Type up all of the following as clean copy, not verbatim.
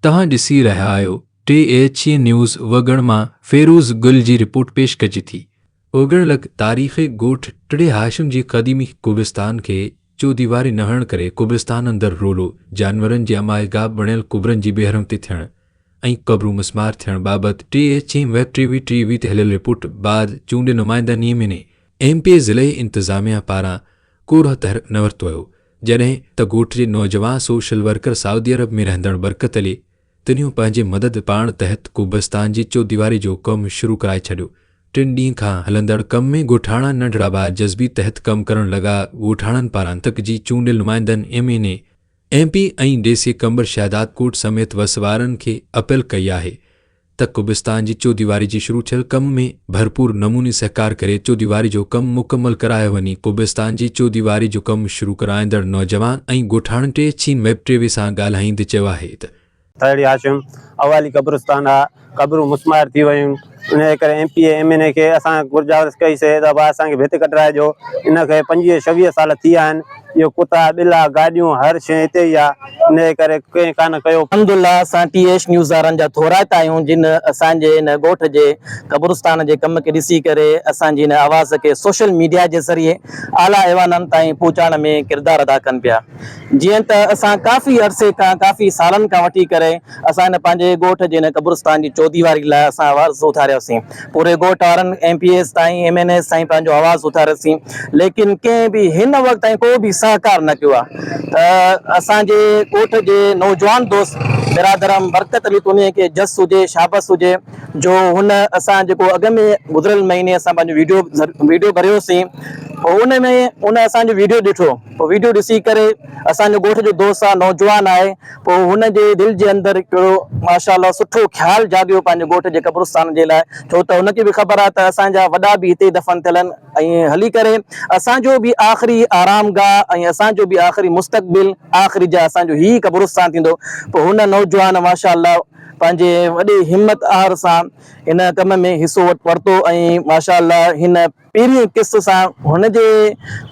توهان ڏسي رهيا آهيو ٽي ايڇ اي نيوز وڳڻ مان فيروز گل جي رپورٽ پيش ڪجي ٿي. وڳڻ لڳ تاريخي ڳوٺ ٽڙي هاشم جي قديمي قبرستان کي چوديواري نه هئڻ ڪري قبرستان اندر رولو جانورن جي امائگاهه بڻيل قبرن جي بيحرمتي ٿيڻ ۽ قبرون مسمار ٿيڻ بابت T H A web T V T V تي هليل رپورٽ بعد چونڊي نمائندن M N A M P A ضلعي انتظاميا پاران ڪو به تحرڪ نه ورتو ويو. جڏهن ته ڳوٺ جي نوجوان سوشل ورڪر سعودي عرب ۾ رهندڙ برڪت علي تنيو پنهنجي مدد پاڻ تحت قبرستان جي چوديواري جو ڪم شروع ڪرائي ڇڏيو. ٽن ڏينهن کان هلندڙ ڪم ۾ ڳوٺاڻا ننڍڙا ٻار جذبي تحت ڪم ڪرڻ لڳا. ڳوٺاڻن پاران تڪ جي چونڊيل نمائندن M N A, M P ۽ D C Qambar Shahdadkot سميت وس وارن کي اپيل ڪئي آهي ته قبرستان جي چوديواري جي شروع ٿيل ڪم ۾ ڀرپور نموني سهڪار ڪري چوديواري جو ڪم مڪمل ڪرايو وڃي. قبرستان جي چوديواري جو ڪم شروع ڪرائيندڙ نوجوان ۽ ڳوٺاڻن ٽي چين ويب ٽي وي سان ڳالهائيندي چيو آهي ته. ٿرڙي هاشم اوائلي قبرستان آ قبرون مسمار ٿي ويون انهي ڪري M P A M N A کي اسان گرجاورس ڪئي سي ته ڀا اسان کي ڀت ڪڍرائي ڏيو ان کي 25 26 سال ٿي ويا آهن اهو ڪتا ٻلا گاڏيون هر شيء هتي ئي آ انهي ڪري ڪنهن ڪانه ڪيو. الحمدلله اسان ٽي ايڇ نيوز وارن جا ٿورائتا آهيون جن اسان جي هن ڳوٺ جي قبرستان جي ڪم کي ڏسي ڪري اسان جي هن آواز کي سوشل ميڊيا جي ذريعي اعليٰ ايوانن تائين پهچائڻ ۾ ڪردار ادا ڪن پيا جيئن ته اسان ڪافي عرصي کان ڪافي سالن کان وٺي ڪري اسان هن پنهنجي ڳوٺ جي هن قبرستان جي چوديواري لاء اسان آواز اٿاريوسين پوري ڳوٺ وارن ايم پي ايس تائين ايم اين ايس تائين پنهنجو آواز اٿاريوسين ليڪن ڪنهن به هن وقت تائين ڪو به سهڪار نه ڪيو آهي ته اسان جي ڳوٺ جي نوجوان دوست برادرم برڪت علي تونيي کي جس هجي شابس هجي جو هن اسان جيڪو اڳ ۾ گذريل مهيني اسان پنهنجو ويڊيو ويڊيو ڀريوسين پوء ان ۾ ان اسان جو ويڊيو ڏٺو پوء ويڊيو ڏسي ڪري اسان جو ڳوٺ جو دوست آهي نوجوان آهي پوء هن جي دل جي اندر هڪڙو ماشاء الله سٺو خيال جاڳيو پنهنجي ڳوٺ جي قبرستان جي لاء ڇو ته هن کي به خبر آهي ته اسان جا وڏا به هتي ئي دفن ٿيل آهن ۽ هلي ڪري اسان جو به آخري آرام گاهه ۽ اسان جو به آخري مستقبل آخري جاء اسان جو هي ئي قبرستان ٿيندو پوء هن نوجوان ماشاء الله پنهنجي وڏي همت آهر سان هن ڪم ۾ حصو ورتو ۽ ماشاء الله هن پهرين قسط سان هن جي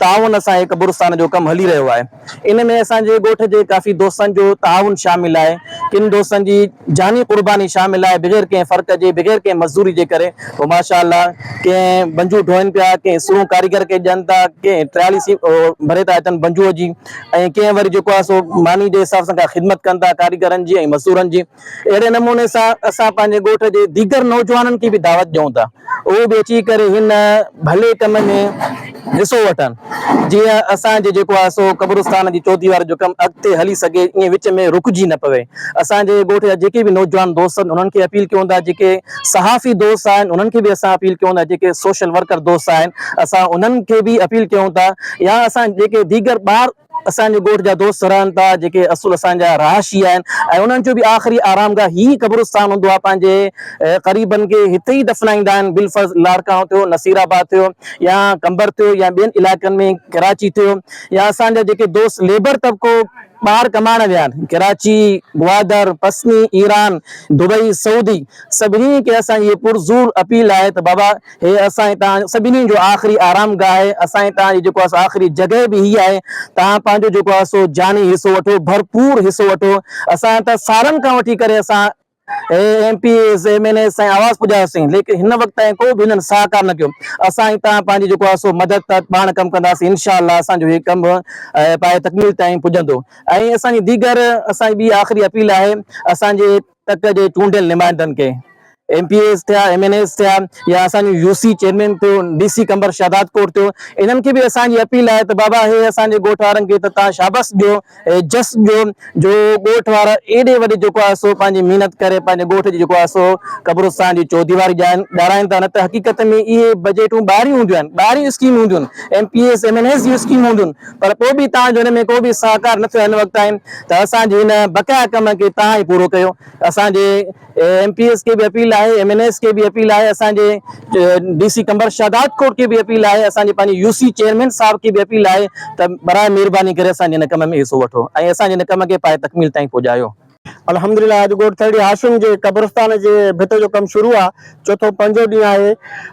تعاون سان هي قبرستان جو ڪم هلي رهيو آهي. ان ۾ اسان جي ڳوٺ جي ڪافي دوستن جو تعاون شامل آهي. ڪن دوستن جي جاني قرباني شامل آهي بغير ڪنهن فرق جي بغير ڪنهن مزدوري جي ڪري پوء ماشاء الله ڪنهن بنجو ڍوئن پيا ڪنهن سرون ڪاريگر کي ڏين ٿا ڪنهن ٽرالي سي ڀري ٿا اچن بنجوء جي ۽ ڪنهن وري جيڪو آهي سو ماني جي حساب سان ڪا خدمت ڪن ٿا ڪاريگرن جي ۽ مزدورن جي. اهڙي نموني سان اسان پنهنجي ڳوٺ جي ديگر نوجوانن کي به دعوت ڏيون ٿا اهي به اچي ڪري هن ڀلي ڪم ۾ حصو وٺن جيئن اسان جي جيڪو آهي سو قبرستان جي چوديواري جو ڪم اڳتي هلي سگهي ائين وچ ۾ رڪجي نه پوي اسان جي ڳوٺ جا جيڪي به نوجوان دوست آهن انهن کي اپيل ڪيون ٿا جيڪي صحافي دوست آهن انهن کي به اسان اپيل ڪيون ٿا جيڪي سوشل ورڪر دوست آهن اسان انهن کي به اپيل ڪيون ٿا يا اسان جيڪي ديگر ٻار اسان جي ڳوٺ جا دوست رهن ٿا جيڪي اصل اسان جا رهائشي آهن ۽ انهن جو به آخري آرامگاهه هي ئي قبرستان هوندو آهي پنهنجي قريبن کي هتي ئي دفنائيندا آهن بالفرض لاڙڪاڻو ٿيو نصير آباد ٿيو يا قمبر ٿيو يا ٻين علائقن ۾ ڪراچي ٿيو يا اسان جا جيڪي دوست ليبر طبقو ٻاهر ڪمائڻ ويا آهن ڪراچي گوادر پسني ايران دبئي سعودي سڀني کي اسان جي هي پرزور اپيل آهي ته بابا هي اسان ۽ توهان سڀني جو آخري آرام گاهه آهي، اسان ۽ توهان جي جيڪو آهي سو آخري جڳهه به هي آهي، توهان پنهنجو جيڪو آهي سو جاني حصو وٺو، ڀرپور حصو وٺو، اسان ته سالن کان وٺي ڪري اسان M P As, M N As تائين آواز پڄايوسين، ليڪن هن وقت تائين ڪو به هنن سهڪار نه ڪيو، اسان ۽ توهان پنهنجي جيڪو آهي سو مدد تحت پاڻ ڪم ڪنداسين، انشاء الله اسان جو هي ڪم پايه تڪميل تائين پڄندو ۽ اسان جي ديگر اسان جي ٻي آخري اپيل آهي اسان جي تڪ جي چونڊيل نمائندن کي ايم پي ايز ٿيا ايم اين ايز ٿيا يا اسان جو يو سي چيئرمين ٿيو ڊي سي قمبر شهداد ڪوٽ ٿيو انهن کي به اسان جي اپيل آهي ته بابا هي اسان جي ڳوٺ وارن کي ته تان شابس ڏيو جس ڏيو جو ڳوٺ وارا ايڏي وڏي جيڪو آهي سو پنهنجي محنت ڪري پنهنجي ڳوٺ جي جيڪو آهي سو قبرستان جي چوديواري ڏارائين ٿا نه ته حقيقت ۾ اهي بجيٽون ٻاهريون هونديون آهن ٻاهريون اسڪيمون هونديون آهن M P As M N As جون اسڪيمون هونديون آهن پر پوء به توهان جو هن ۾ ڪو به سهڪار نه ٿيو هن وقت تائين ته اسان جي هن بقايا ڪم کي توهان ئي پورو ڪيو. اسان جي ايم پي ايس کي به اپيل آهي، ايم اين ايس کي به اپيل آهي، اسان جي ڊي سي قمبر شهدادڪوٽ کي به اپيل آهي، اسان جي پنهنجي يو سي چيئرمين صاحب کي به اپيل آهي ته براء مهرباني ڪري اسان جي هن ڪم ۾ حصو وٺو ۽ اسان جي هن ڪم کي پايه تڪميل تائين پڄايو. الحمدلله اڄ ڳوٺ ٿرڙي هاشم جي قبرستان جي ڀت جو ڪم شروع آ چوٿون پنجون ڏينهن آهي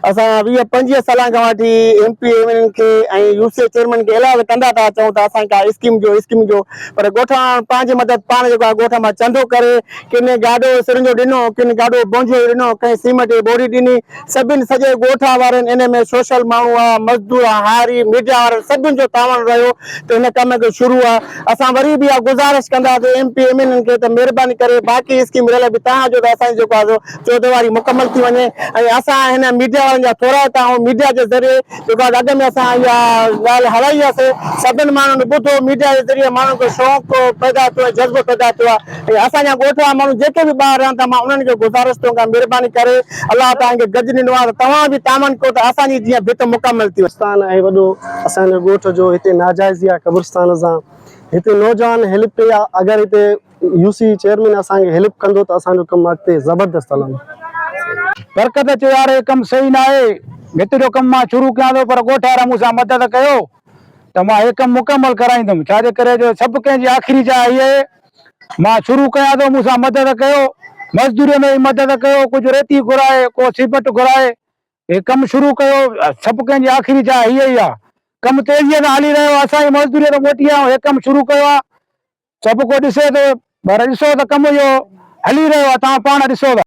اسان 20 25 سالن کان وٺي ايم پي ايم اين کي ۽ يو سي چيئرمين کي اعلان ڪندا ٿا اچون ته اسان کي اسڪيم جو اسڪيم جو پر ڳوٺ وارن پنهنجي مدد پاڻ جيڪو آهي ڳوٺ مان چندو ڪري ڪن گاڏو سرن جو ڏنو ڪن گاڏو بونجو جو ڏنو ڪنهن سيمنٽ جي ٻوري ڏني سڀن سڄي ڳوٺ وارن ان ۾ سوشل ماڻهو آ مزدور آ هاري ميڊيا وارن سڀن جو تعاون رهيو ته هن ڪم کي شروع آ اسان وري به اها گذارش ڪنداسين ايم پي ايم اين کي ته مهرباني ڪري باقي اسڪيم رهيل به تان جو ته اسان جي جيڪو آهي سو چوديواري مڪمل ٿي وڃي ۽ اسان هن ميڊيا وارن جا ٿورائتا آهيون ميڊيا جي ذريعي جيڪو آهي اڳ ۾ اسان اها ڳالهه هلائي هئاسي سڀن ماڻهن ٻڌو ميڊيا جي ذريعي ماڻهن کي شوق پيدا ٿيو ۽ جذبو پيدا ٿيو آهي ۽ اسان جا ڳوٺ جا ماڻهو جيڪي به ٻاهر رهن ٿا مان انهن کي گذارش ٿو ڪيان مهرباني ڪري الله توهان کي گج ڏنو آهي ته توهان به تعاون ڪيو ته اسان جي جيئن ڀت مڪمل ٿي وڃي. قبرستان ۽ وڏو اسان جي ڳوٺ جو هتي ناجائزي آ قبرستان سان هتي نوجوان هيلپ ڪئي آ اگر هتي يو سي چيئرمين اسان کي هيلپ ڪندو ته اسان جو ڪم اڳتي زبردست هلندو. برڪت چيو يار هي ڪم صحيح ناهي ڀت جو ڪم مان شروع ڪيان ٿو پر ڳوٺ وارا مون سان مدد ڪيو ته مان هي ڪم مڪمل ڪرائيندم ڇا جي ڪري جو سڀ ڪنهن جي آخري جاء هي آهي مان شروع ڪيان ٿو مون سان مدد ڪيو مزدوري ۾ به مدد ڪيو ڪجهه ريتي گهرائي ڪو سيمٽ گهرائي هي ڪم شروع ڪيو، سڀ ڪنهن جي آخري جاء هيء ئي آ. ڪم تيزيء سان هلي رهيو آ، اسان ئي مزدوريء تان موٽي آيا آهيون، هي ڪم شروع ڪيو آ، سڀ ڪو ڏسي ٿو، پر ڏسو ته ڪم اهو هلي رهيو آ، توهان پاڻ ڏسو ٿا.